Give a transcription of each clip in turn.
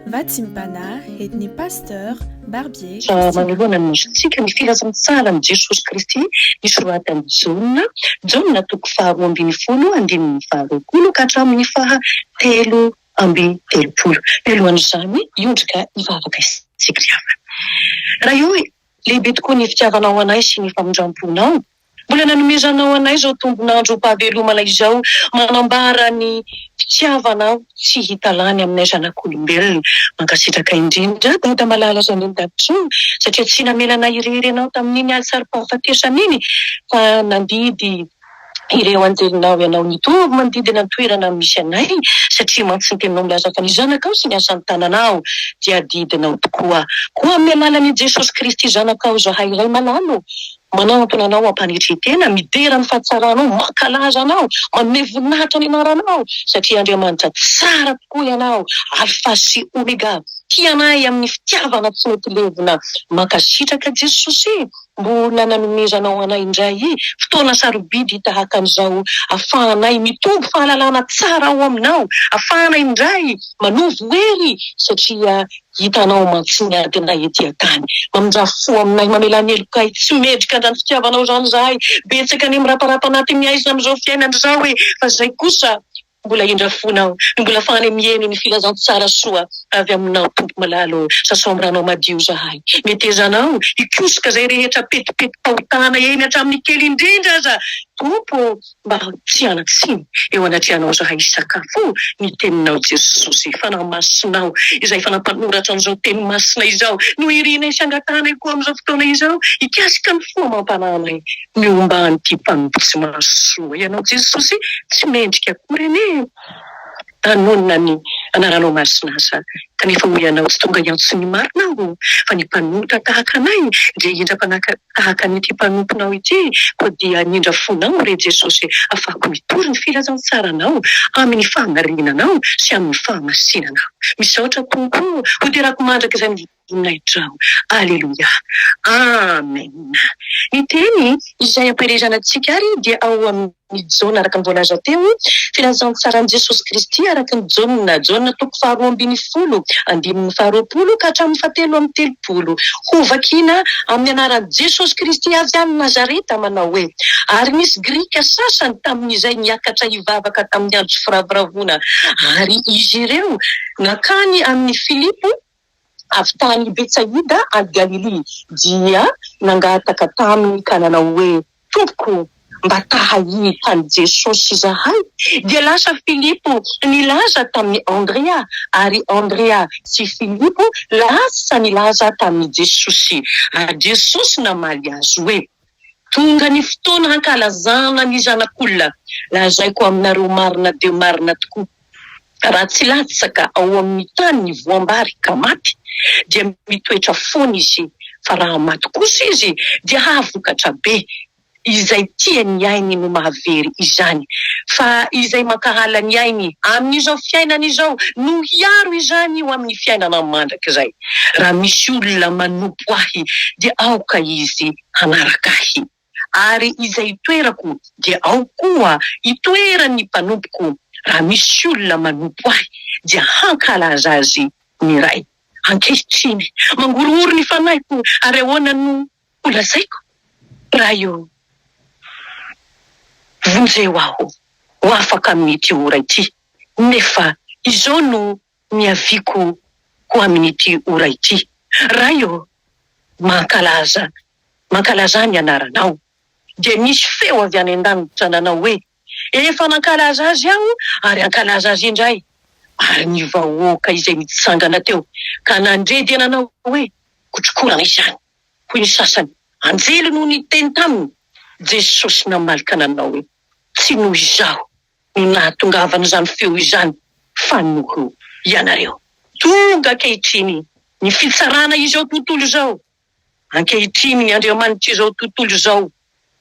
Vatsimpana et ny Pasteur Barbier Fa Christian. manoloana ny masontsika ny filazantsaran'i Jesosy Kristy nosoratan'i Jaona, Jaona toko faharoa ambin'ny folo andininy faharoapolo ka hatramin'ny faha-33. Mialohan'izany, hiondrika hivavaka isika ry havana. Ray ô, lehibe tokoa ny fitiavanao anay sy ny famindram-ponao. Mbola nanomezanao anay izao tombon'androm-pahavelomana izao, manambara ny fitiavanao tsy hita lany aminay zanak'olombelona. Mankasitraka indrindra Dada malala Jeanine Dadison satria tsy namela anay irery ianao tamin'iny ady saro-pahafatesana iny fa nandidy ireo anjelinao ianao nitovy manodidina ny toerana misy anay satria mantsy ny teninao milaza fa ny zanakao sy ny asan'ny tananao dia adidinao tokoa. Koa amin'ny alalan'i Jesosy Kristy zanakao izahay Ray malala ô, Manantona Anao am-panetren-tena, midera ny fahatsaranao, mankalaza Anao, manome voninahitra ny anaranao, satria Andriamanitra tsara tokoa Ianao, Alfa sy Omega, tia anay amin'ny fitiavana tsy mety levona. Mankasitraka Jesosy mbola nanomezanao anay indray fotoana sarobidy tahaka an'izao, afahanay mitombo fahalalana tsara ao Aminao, afahana indray manovo hery satria Hitanao mantsy ny adinay ety an-tany. Mamindrà fo aminay, mamelà ny helokay. Tsy mendrika an'izany fitiavanao izany izahay. Betsaka ny miraparapa anatin'ny haizina amin'izao fiainana izao e! Fa izay kosa mbola indra fonao, no mbola afahana miheno ny filazantsara soa avy aminao Tompo malala ô. Sasao amin'ny ranao madio izahay. Meteza anao hikosoka izay rehetra petipetim-pahotana eny hatramin'ny kely indrindra aza Tompo ô. Mba tsy hanan-tsiny eo anatrehanao zahay hisakafo ny teninao Jesosy Fanahy Masinao izay efa nampanoratra an'izao teny masina izao no irinay sy angatahanay koa amin'izao fotoana izao hikasika ny fo amam-panahinay miomba an'ity mpanompo tsy mahasoa ianao Jesosy tsy mendrika akory anie hanonona ny anaranao masina aza kanefa hoy ianao tsy tonga hiantso ny marina aho fa ny mpanota tahaka anay dia indra-panahy tahaka an'ity mpanomponao ity koa dia nindra fonao re Jesosy afako mitory ny filazantsaranao amin'ny fahamarinanao sy amin'ny fahamasinanao misaotra Tompo o ho derako mandrakizay ny voninahitrao aleloia amen ny teny izay ampielezana antsika ary dia ao amin'ny Ny Jaona araka ny voalaza teo, Filazantsaran'i Jesosy Kristy araka ny Jaona, Jaona toko faharoa ambin'ny folo, andininy faharoapolo ka hatramin'ny fahatelo amby telopolo. Hovakina amin'ny anaran'i Jesosy Kristy avy any Nazareta manao hoe, Ary nisy Grika sasany tamin'izay niakatra hivavaka tamin'ny andro firavoravoana, ary izy ireo nankany amin'i Filipo, avy tany Betsaida any Galilia, dia nangataka taminy ka nanao hoe, Tompoko, mba ta hahita an'i Jesosy izahay. Dia lasa Filipo nilaza tamin'i Andrea, ary Andrea sy Filipo lasa nilaza tamin'i Jesosy. Ary Jesosy namaly azy hoe, Tonga ny fotoana hankalazana ny Zanak'olona. Lazaiko aminareo marina dia marina tokoa, raha tsy latsaka ao amin'ny tany ny voam-bary ka maty, dia mitoetra foana izy, fa raha maty kosa izy, dia hahavokatra be. Izay tia ny ainy no mahavery izany, fa izay mankahala ny ainy amin'izao fiainana izao no hiaro izany ho amin'ny fiainana mandrakizay. Raha misy olona manompo Ahy, dia aoka izy hanaraka Ahy. Ary izay itoerako dia ao koa itoeran'ny mpanompoko, raha misy olona manompo Ahy dia hankalaza azy ny Ray. Ankehitriny, mangorohoro ny fanahiko, ary ahoana no holazaiko? Ray ô, vonjeo aho ho afaka amin'ity ora ity, nefa izao no niaviako ho amin'ity ora ity. Ray ô, mankalaza Mankalaza ny anaranao. Dia nisy feo avy any an-danitra nanao hoe, Efa nankalaza azy aho ary hankalaza azy indray. Ary ny vahoaka izay nitsangana teo ka nandre dia nanao hoe, Kotrokorana izany. Hoy ny sasany, Anjely no niteny taminy. Jesosy namaly ka nanao hoe, Tsy noho izaho no nahatongavan'izany feo izany fa noho ianareo. Tonga ankehitriny ny fitsarana izao tontolo izao. Ankehitriny ny andriamanitr'izao tontolo izao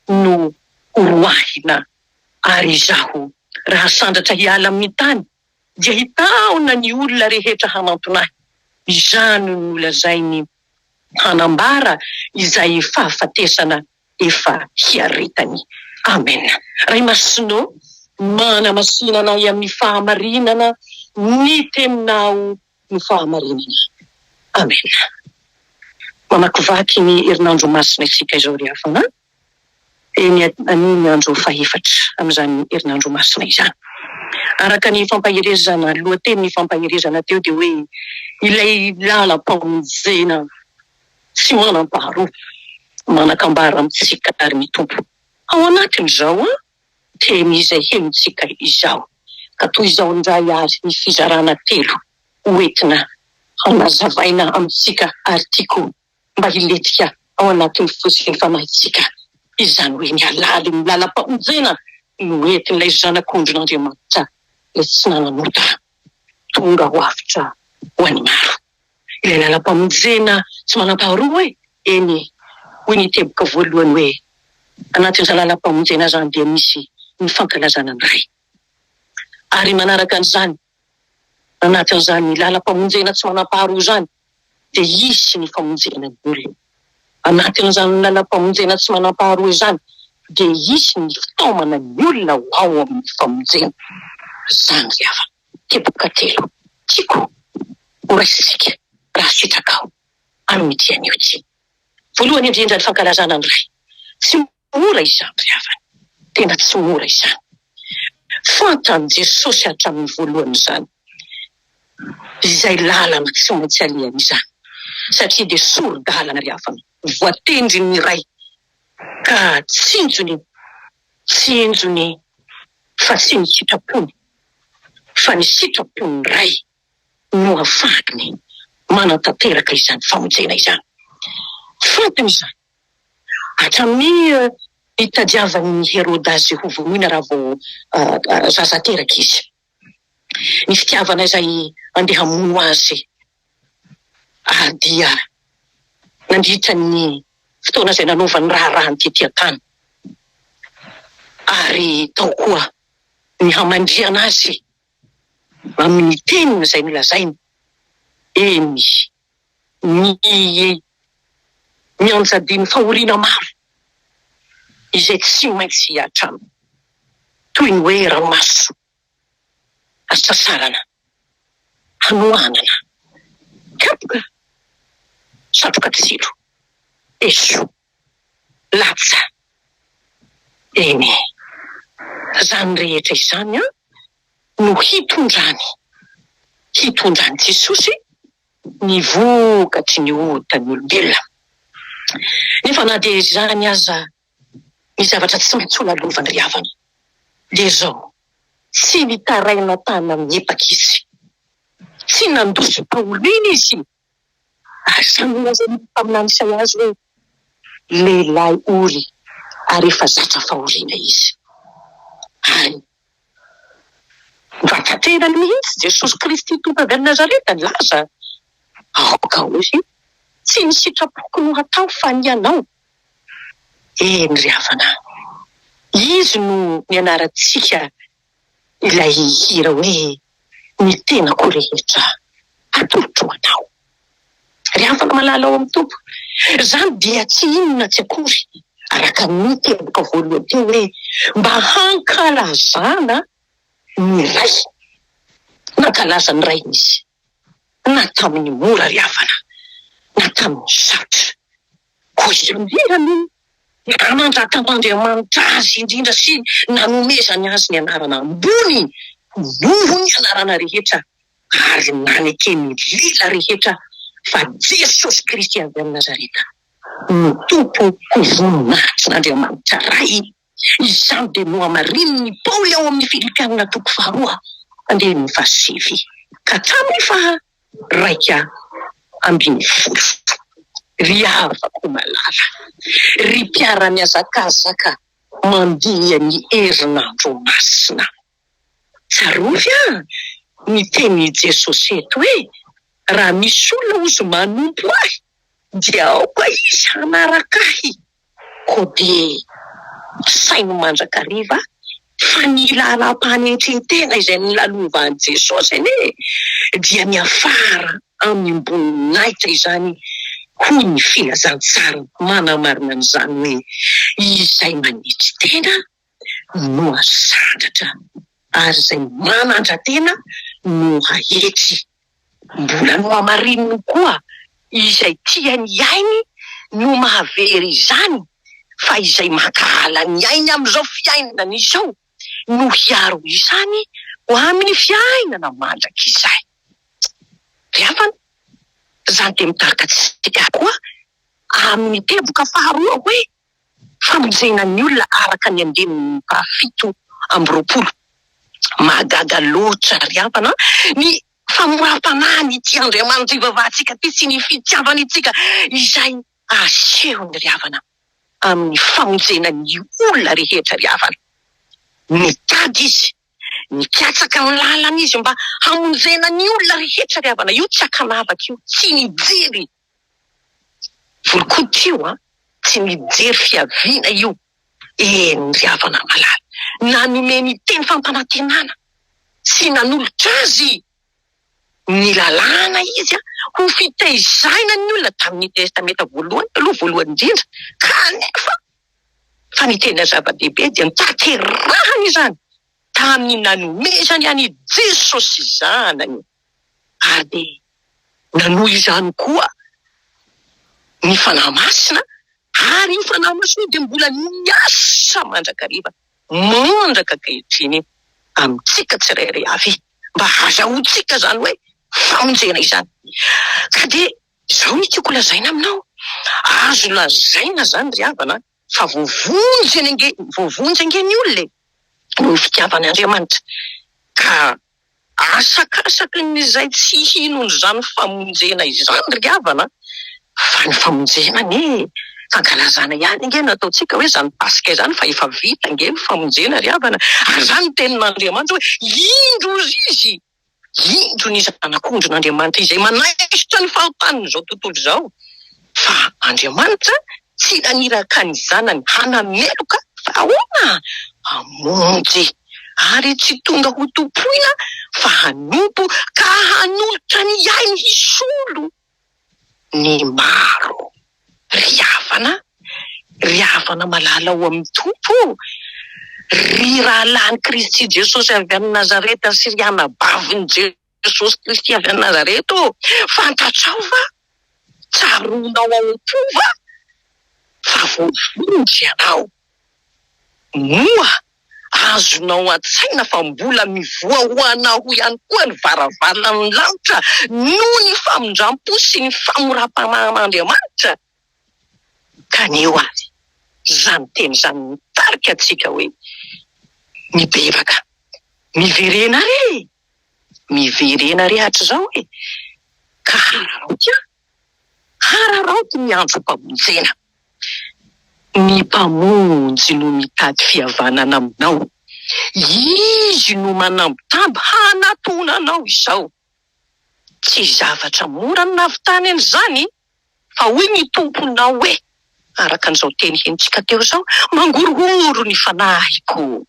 no horoahina, ary izaho, raha sandratra hiala amin'ny tany, dia hitaona ny olona rehetra hanantona ahy. Izany no nolazainy hanambara izay fahafatesana efa hiaretany. Amen. Ray Masina ô, manamasina anay amin'ny fahamarinana ny teninao. no fahamarinana. Amena. Mamakivaky ny herinandro masina isika izao ry havana. Eny anio ny andro fahefatra amin'izany herinandro masina izany. Araka ny fampaherezana, lohatenin'ny fampaherezana teo dia hoe ilay lalam-pamonjena tsy manam-paharoa manan-kambara amintsika ary ny Tompo ao anatin'izao teny izay henontsika izao. Ka toy izao indray ary ny fizarana telo hoentina hanazavaina amintsika ary tiako mba hilentika ao anatin'ny fo sy ny fanahintsika, izany hoe ny halalin'ny lalam-pamonjena no entin'ilay Zanak'ondrin'Andriamanitra ilay tsy nananota tonga ho avotra ho an'ny maro. Ilay lalam-pamonjena tsy manam-paharoa hoe, eny, hoy ny teboka voalohany hoe, anatin'izany lalam-pamonjena izany dia misy ny fankalazana ny Ray. Ary manaraka an'izany, anatin'izany lalam-pamonjena tsy manam-paharoa izany, dia hisy ny famonjena ny olona. Anatin'izany lalam-pamonjena tsy manam-paharoa izany dia hisy ny fitaomana ny olona ho ao amin'ny famonjena. Izany ry havana. Teboka telo tiako ho raisintsika raha sitrakao amin'ity anio ity. Voalohany indrindra ny fankalazana ny Ray. Tsy mora izany ry havana. Tena tsy mora izany. Fantan'i Jesosy hatramin'ny voalohany izany. Izay lalana tsy maintsy alehany izany. Satria dia sori-dalana ry havana. Voatendrin'ny Ray ka tsinjony, tsinjony fa tsy ny sitrapony fa ny sitrapon'ny Ray. no ahafahany manatanteraka izany famonjena izany. Fantany izany hatramin'ny nitadiavan'i Heroda azy hovonoina raha vao zaza teraka izy. Ny fitiavana izay andeha hamono azy ary dia nandritra ny fotoana izay nanaovany raharahany tety an-tany ary tao koa ny hamandrihana azy amin'ny teniny izay nolazainy, eny, ny mianjadian'ny fahoriana maro izay tsy maintsy hihatra aminy, toy ny hoe ranomaso, hasasarana, hanoanana, kapoka, satroka tsilo, eso, latsa. Eny e! Izany rehetra izany an! no hitondrany, hitondran'i Jesosy ny vokatry ny otan'ny olombelona. Nefa na dia izany aza, ny zavatra tsy maintsy ho lalovany ry havana, dia izao, tsy nitaraina tany amin'ny epaka izy, tsy nandosim-pahoriana izy, Ary samy nolazain'ny mpaminany Isaia azy hoe, Lehilahy ory ary efa zatra fahoriana izy. Ary vatan-tenany mihitsy Jesosy Kristy Tompo avy any Nazareta nilaza, Aoka hoy, tsy ny sitrapoko no hatao fa ny anao. Eny ry havana, Izy no nianarantsika ilay hira hoe Ny tenako rehetra atolotro ho anao. Ry havana malala ao amin'ny Tompo, izany dia tsy inona tsy akory araka ny teboka voalohany teo hoe mba hankalazana ny Ray. Nankalaza ny Rainy izy, na tamin'ny mora ry havana, na tamin'ny sarotra. Koa indrindra no nanandratan'Andriamanitra azy indrindra sy nanomezany azy ny anarana ambony noho ny anarana rehetra ary naneken'ny lela rehetra fa Jesosy Kristy avy any Nazareta no Tompo ho voninahitr'Andriamanitra Ray. Izany dia nohamarinin'i Paoly ao amin'ny Filipianina toko faharoa andininy fahasivy ka hatramin'ny faha 11. Ry havako malala, ry mpiara-mihazakazaka mandia ny herinandro masina, tsarovy an ny tenin'i Jesosy eto hoe, Raha misy olona hozy manompo ahy dia aoka izy hanaraka ahy. Koa dia saino mandrakariva fa ny laharam-panetren-tena izay nolalovan'i Jesosy anie dia miafara amim-boninahitra izany hoy ny filazantsara manamarina an'izany hoe izay manetry tena no hasandratra ary izay manandra-tena no haetry. Mbola nohamarininy koa izay tia ny ainy no mahavery izany fa izay mankahala ny ainy amin'izao fiainana izao no hiaro izany ho amin'ny fiainana mandrakizay. Ry havana, izany dia mitarika antsika koa amin'ny teboka faharoa hoe famonjena ny olona araka ny andininy faha-27. Mahagaga loatra ry havana ny famoram-panahin'ity Andriamanitra ivavahantsika ity sy ny fitiavany antsika izay asehony ry havana amin'ny famonjena ny olona rehetra ry havana. Mitady Izy, mikatsaka ny lalana Izy mba hamonjena ny olona rehetra ry havana. Io tsy ankanavaka io, tsy mijery volon-koditra io an, tsy mijery fiaviana io. Eny ry havana malala, nanome ny teny fampanantenana sy nanolotra azy ny lalàna izy ho fitezaina ny olona tamin'ny Testamenta voalohany aloha voalohany indrindra, kanefa fa ny tena zava-dehibe dia notanterahany izany tamin'ny nanomezany an'i Jesosy Zanany. Ary dia nanohy izany koa ny Fanahy Masina, ary io Fanahy Masina io dia mbola miasa mandrakariva mandraka ankehitriny amintsika tsirairay avy, mba hazahoantsika izany hoe famonjena izany. Ka dia izao no tiako lazaina aminao, azo lazaina izany ry havana fa voavonjy ange, voavonjy ange ny olona e, noho ny fitiavan'Andriamanitra, ka Asakasaky ny izay tsy hino an'izany famonjena izany ry havana fa ny famonjena anie fankalazana ihany ange no ataontsika hoe izany paska izany fa efa vita ange ny famonjena ry havana ary izany ny tenin'Andriamanitra hoe indro ozy izy indro ny zanak'ondrin'Andriamanitra izay manaisotra ny fahotan'izao tontolo izao fa Andriamanitra tsy naniraka ny zanany hanameloka fa ahoana? Hamonjy. Ary tsy tonga ho tompoina fa hanompo ka hanolotra ny ainy hisolo ny maro. Ry havana, ry havana malala ao amin'ny Tompo ô, ry rahalahin'i Kristy Jesosy avy any Nazareta sy ry anabavin'i Jesosy Kristy avy any Nazareta ô, fantatrao va, tsaroanao ao am-po va fa voavonjy ianao? Moa azonao an-tsaina fa mbola mivoha ho anao ihany koa ny varavaran'ny lanitra noho ny famindram-po sy ny famoram-panahin'Andriamanitra? Kaneho ary izany teny izany mitarika antsika hoe mibebaka. Miverena re e! Miverena re hatrizao e! Ka hararaoty an! Hararaoty ny androm-pamonjena. Ny Mpamonjy no mitady fihavanana aminao. Izy no manambitamby hanatona anao izao. Tsy zavatra mora ny nahavitany an'izany, fa hoy ny Tomponao hoe, araka an'izao teny henontsika teo izao, Mangorohoro ny fanahiko.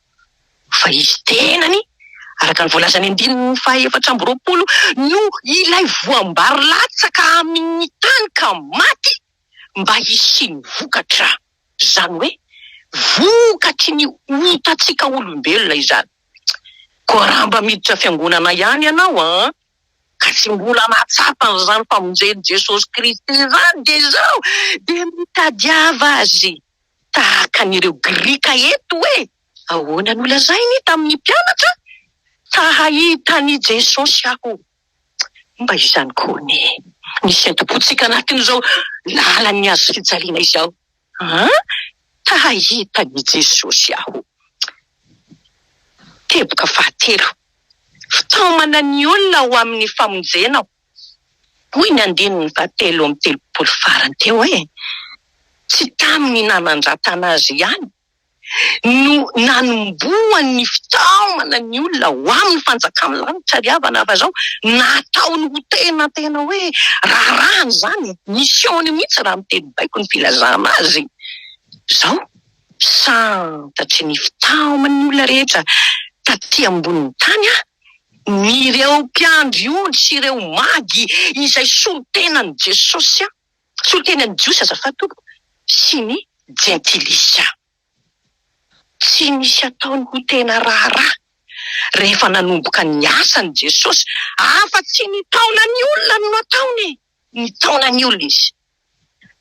Fa Izy tenany, araka ny voalazan'ny andininy faha-24, no ilay voam-bary latsaka amin'ny tany ka maty, mba hisian'ny vokatra, izany hoe vokatry ny otantsika olombelona izany. Koa raha mba miditra fiangonana ihany ianao an, ka tsy mbola nahatsapa an'izany famonjen'i Jesosy Kristy izany dia izao dia mitadiava Azy tahaka an'ireo Grika eto hoe, ahoana no lazainy tamin'ny mpianatra? Ta hahita an'i Jesosy aho. Mba izany koa anie ny sentom-pontsika anatin'izao lalan'ny hazo fijaliana izao an! Ta hahita an'i Jesosy aho. Teboka fahatelo, fitaomana ny olona ho amin'ny famonjena, hoy ny andininy fahatelo amby telopolo farany teo e! Tsy tamin'ny nanandratana azy ihany no nanombohany ny fitaomana ny olona ho amin'ny fanjakan'ny lanitra ry havana fa zao nataony ho tena tena hoe raharahany izany e, mission-ny mihitsy raha miteny baiko ny filazana azy zao, santatry ny fitaoman'ny olona rehetra taty ambonin'ny tany aho, ny ireo mpiandry ondry sy ireo magy izay solontenan'i Jesosy aho. Solontenan'ny Jiosy azafady tompoko sy ny Jentilisa. Tsy misy ataony ho tena raharaha. Rehefa nanomboka ny asany Jesosy, afa-tsy nitaona ny olona no nataony e! Nitaona ny olona Izy.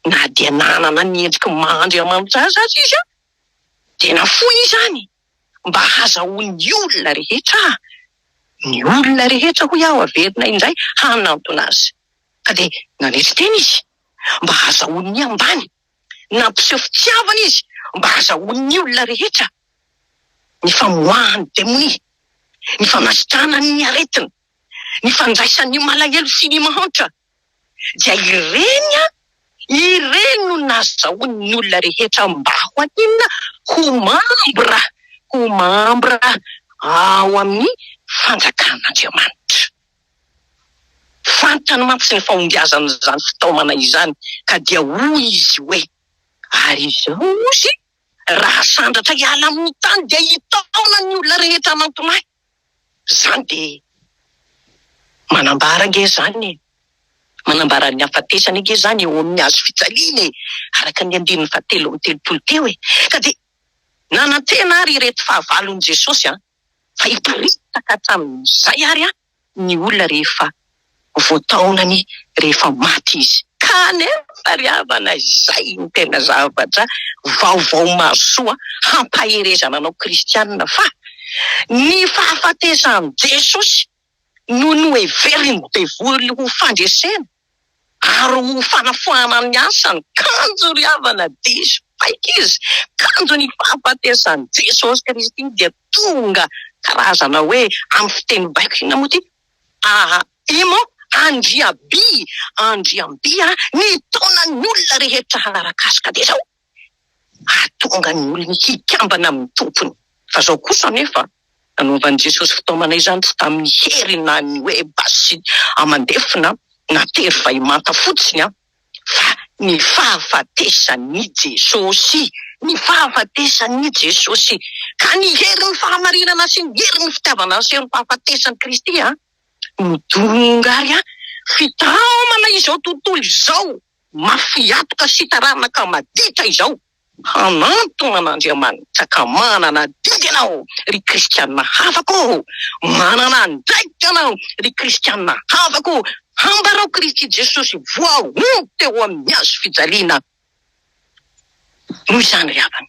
Na dia nanana ny endriky ny maha Andriamanitra Azy aza Izy, dia nafoy izany mba hahazahoan'ny olona rehetra, ny olona rehetra hoy aho averina indray, hanantona Azy. Ka dia nanetry tena Izy mba hahazahoan'ny ambany. Nampiseho fitiavana Izy mba hahazahoan'ny olona rehetra ny famoahan'ny demonia, ny fanasitranany ny aretina, ny fandraisan'ny malahelo sy ny mahantra, dia ireny an, ireny no nazahoan'ny olona rehetra mba ho aninona? Ho mambra, ho mambra ao amin'ny fanjakan'Andriamanitra. Fantany mantsy ny fahombiazan'izany fitaomana izany ka dia hoy izy hoe, Ary izao ozy, raha sandratra hiala amin'ny tany dia hitaona ny olona rehetra hanantona ahy. Izany dia manambara ange izany e! Manambara ny hafatesany ange izany eo amin'ny hazo fijaliana e! Araka ny andininy fahatelo amby 30 teo e! Ka dia nanantena ary ireto fahavalon'i Jesosy an, fa hiparitaka hatramin'izay ary an, ny olona rehefa voataonany rehefa maty izy. Kanefa ry havana izay no tena zavatra vaovao mahasoa hampaherezana anao kristianina fa ny fahafatesan'i Jesosy no noheverin'ny devoly ho fandresena ary ho fanafoanana ny asany, kanjo ry havana diso paika izy, kanjo ny fahafatesan'i Jesosy Kristy dia tonga karazana hoe amin'ny fiteny baiko inona moa ity? Aa imo Andriaby, Andriamby a, nitaona ny olona rehetra hanaraka azy ka dia izao hahatonga ny olony hikambana amin'ny Tompony. Fa izao kosa anefa, nanaovan'i Jesosy fitaomana izany tsy tamin'ny hery na ny hoe basy aman-defona na tery vay manta fotsiny fa ny fahafatesan'i Jesosy, ny fahafatesan'i Jesosy. Ka ny herin'ny fahamarinana sy ny herin'ny fitiavana asehon'ny fahafatesan'i Kristy no tonga ary fitaomana izao tontolo izao. Mafy hatoka sy taranaka maditra izao hanantona an'Andriamanitra ka manana adidy ianao ry kristiana havako ô! Manana andraikitra ianao ry kristiana havako ô! Hambarao Kristy Jesosy voahombo teo amin'ny hazo fijaliana. Noho izany ry havana,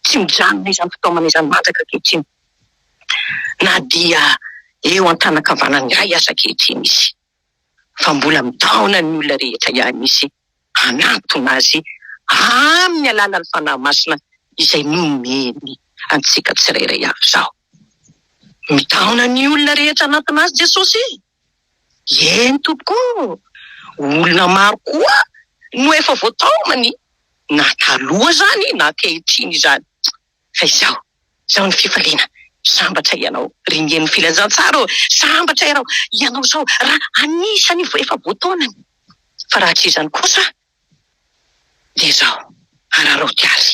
tsy mijanona izany fitaomana izany mandraka ankehitriny na dia eo an-tanan-kavanan'ny Ray aza ankehitriny Izy. fa mbola mitaona ny olona rehetra ihany Izy hanantona Azy amin'ny alalan'ny Fanahy Masina izay nomeny antsika tsirairay avy izao. Mitaona ny olona rehetra hanantona Azy Jesosy. Eny tompoko ô! Olona maro koa no efa voataomany na taloha izany na ankehitriny izany. Fa izao, izao ny fifaliana, sambatra ianao ry mihaino ny filazantsara ô, sambatra ianao, ianao izao raha anisan'ny efa voataonany, fa raha tsy izany kosa dia izao, araraoty ary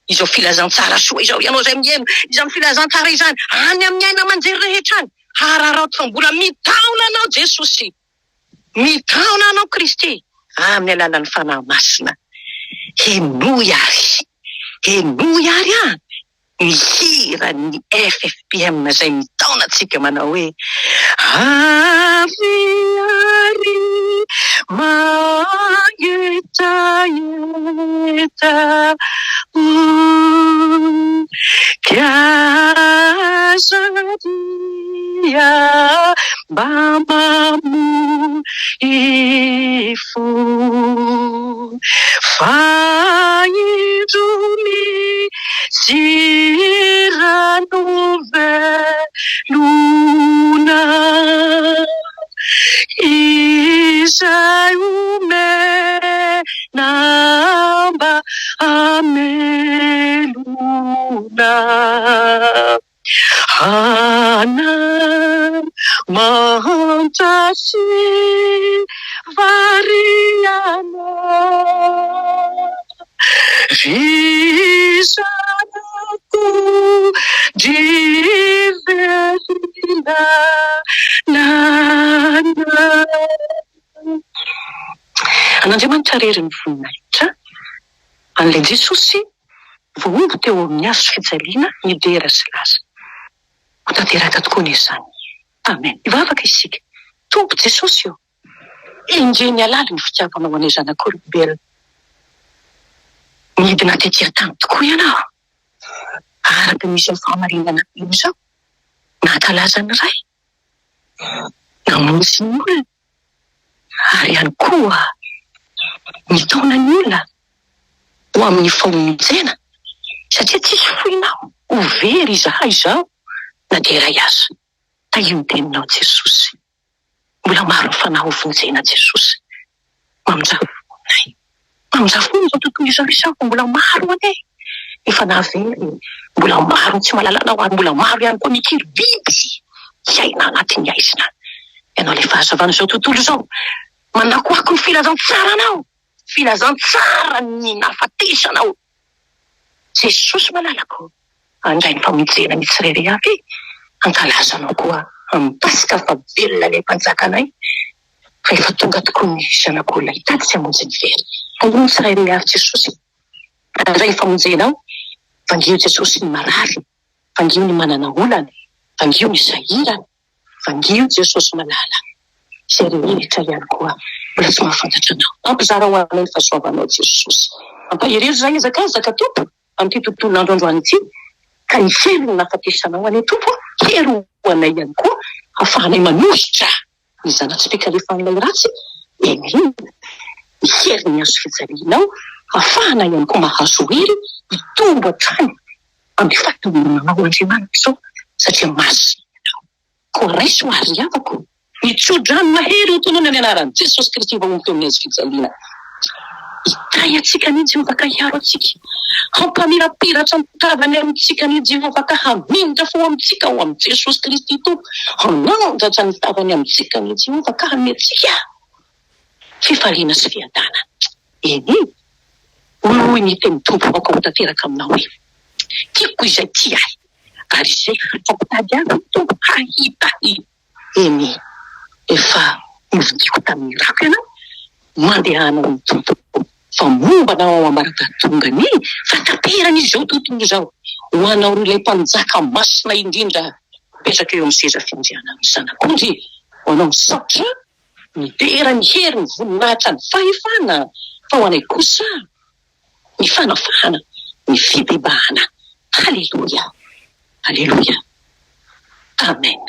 izao filazantsara soa izao, ianao izay mihaino izany filazantsara izany any amin'ny aina aman-jery rehetra any, araraoty fa mbola mitaona anao Jesosy. Mitaona anao Kristy amin'ny alalan'ny Fanahy Masina. Henoy ary, henoy ary an, ny hiran'ny FFPM izay mitaona antsika manao hoe, Avia ary mangetaheta o, kiaza dia Mba mamoy fo Fa indro misy rano velona Izay omena mba hamelona. Ana mahantra sy variana Ry zanako dry velona An'Andriamanitra irery ny voninahitra, an'ilay Jesosy Voahombo teo amin'ny hazo fijaliana ny dera sy laza. Ho tanteraka tokoa anie izany. Amen. Hivavaka isika. Tompo Jesosy ô, endrey ny halalin'ny fitiavanao anay zanak'olombelona. Nidina tety an-tany tokoa Ianao, araka ny izao fahamarinana izao, nankalaza ny Ray, namonjy ny olona, ary ihany koa nitaona ny olona ho amin'ny famonjena, satria tsisy foinao ho very izahay izao na dia iray aza. Tahio ny teninao Jesosy. Mbola maro ny fanahy ho vonjena Jesosy. Mamindrà fo aminay. Mamindrà fo amin'izao tontolo izao izao fa mbola maro anie ny fanahy very, mbola maro ny tsy mahalala anao ary mbola maro ihany koa mikiry biby hiaina anatin'ny haizina. Ianao ilay fahazavan'izao tontolo izao. Manakoako ny filazantsaranao, filazantsaran'ny nahafatesanao. Jesosy malalako, handray ny famonjena ny tsirairay avy, hankalaza anao koa amin'ny Paska fa velona ilay Mpanjakanay, fa efa tonga tokoa ny Zanak'olona hitady sy hamonjy ny very. Haino ny tsirairay avy Jesosy, handray ny famonjenao, vangio Jesosy ny marary, vangio ny manana olana, vangio ny sahirana, Vangio Jesosy malala izay rehetra ihany koa mbola tsy mahafantatra Anao. Ampizarao anay ny fahasoavanao Jesosy. Ampaherezo izahay hihazakazaka Tompo amin'ity tontolon'andro androany ity ka ny herin'ny nahafatesanao anie Tompo hery ho anay ihany koa hafahanay manohitra ny zana-tsipìkalefan'ilay ratsy eny ny herin'ny hazo fijalianao hafahana ihany koa mahazo hery hitombo hatrany amin'ny fahatahorana Anao Andriamanitra ô, satria masina Ianao. Koa raiso ary ry havako ny tso-drano mahery ho tonony amin'ny anaran'i Jesosy Kristy voahombo teo amin'ny hazo fijaliana. Hitahy antsika anie Jehovah ka hiaro antsika. Hampamirapiratra ny tavany amintsika anie Jehovah ka hamindra fo amintsika ao amin'i Jesosy Kristy Tompo. Hanandratra ny tavany amintsika anie Jehovah ka hanome antsika fifaliana sy fiadanana. Eny e! Hoy ny tenin'ny Tompo, aoka ho tanteraka aminao hoe, Tiako izay tia ahy, ary izay hampitady ahy ny Tompo hahita ahy. Eny e! Efa novidiako tamin'ny rako ianao, mandehana ao amin'ny Tompo, fa momba anao ao ambara-pahatonga ny fahataperan'izao tontolo izao, ho anao ilay Mpanjaka masina indrindra mipetraka eo amin'ny seza fiandrianan'ny Zanak'ondry, ho anao misaotra Midera ny hery, ny voninahitra, ny fahefana, fa ho anay kosa ny fanafahana, ny fibebahana. Haleloia! Haleloia! Amen!